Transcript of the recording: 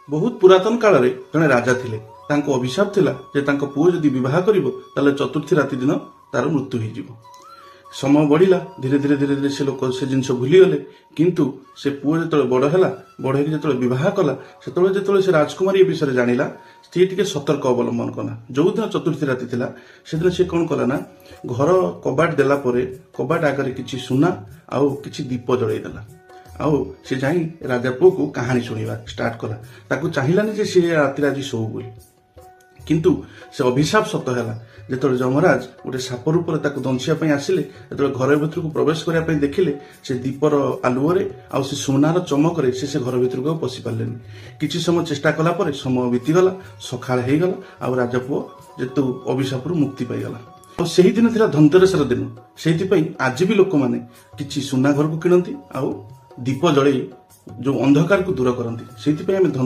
ବହୁତ ପୁରାତନ କାଳରେ ଜଣେ ରାଜା ଥିଲେ। ତାଙ୍କୁ ଅଭିଶାପ ଥିଲା ଯେ ତାଙ୍କ ପୁଅ ଯଦି ବିବାହ କରିବ, ତାହେଲେ ଚତୁର୍ଥୀ ରାତି ଦିନ ତାର ମୃତ୍ୟୁ ହେଇଯିବ। ସମୟ ବଢିଲା, ଧୀରେ ଧୀରେ ଧୀରେ ଧୀରେ ସେ ଲୋକ ସେ ଜିନିଷ ଭୁଲିଗଲେ। କିନ୍ତୁ ସେ ପୁଅ ଯେତେବେଳେ ବଡ ହେଲା, ବଡ ହେଇକି ଯେତେବେଳେ ବିବାହ କଲା, ସେତେବେଳେ ଯେତେବେଳେ ସେ ରାଜକୁମାରୀ ଏ ବିଷୟରେ ଜାଣିଲା, ସିଏ ଟିକେ ସତର୍କ ଅବଲମ୍ବନ କଲା। ଯୋଉଦିନ ଚତୁର୍ଥୀ ରାତି ଥିଲା, ସେଦିନ ସେ କଣ କଲା ନା, ଘର କବାଟ ଦେଲା ପରେ କବାଟ ଆଗରେ କିଛି ସୁନା ଆଉ କିଛି ଦୀପ ଜଳେଇ ଦେଲା। ଆଉ ସେ ଯାଇ ରାଜା ପୁଅକୁ କାହାଣୀ ଶୁଣିବା ଷ୍ଟାର୍ଟ କଲା। ତାକୁ ଚାହିଁଲାନି ଯେ ସେ ରାତିରେ ଆଜି ଶୋଉ ବୋଲି। କିନ୍ତୁ ସେ ଅଭିଶାପ ସତ ହେଲା, ଯେତେବେଳେ ଯମରାଜ ଗୋଟେ ସାପ ରୂପରେ ତାକୁ ଦଂଶିବା ପାଇଁ ଆସିଲେ। ଯେତେବେଳେ ଘର ଭିତରକୁ ପ୍ରବେଶ କରିବା ପାଇଁ ଦେଖିଲେ, ସେ ଦୀପର ଆଲୁଅରେ ଆଉ ସେ ସୁନାର ଚମକରେ ସେ ସେ ଘର ଭିତରକୁ ଆଉ ପଶି ପାରିଲେନି। କିଛି ସମୟ ଚେଷ୍ଟା କଲା ପରେ ସମୟ ବିତିଗଲା, ସକାଳ ହେଇଗଲା ଆଉ ରାଜାପୁଅ ଯେହେତୁ ଅଭିଶାପରୁ ମୁକ୍ତି ପାଇଗଲା। ଆଉ ସେହି ଦିନ ଥିଲା ଧନତେରସର ଦିନ। ସେଇଥିପାଇଁ ଆଜି ବି ଲୋକମାନେ କିଛି ସୁନା ଘରକୁ କିଣନ୍ତି ଆଉ ଦୀପ ଜଳେଇ ଯୋଉ ଅନ୍ଧକାରକୁ ଦୂର କରନ୍ତି। ସେଇଥିପାଇଁ ଆମେ ଧନ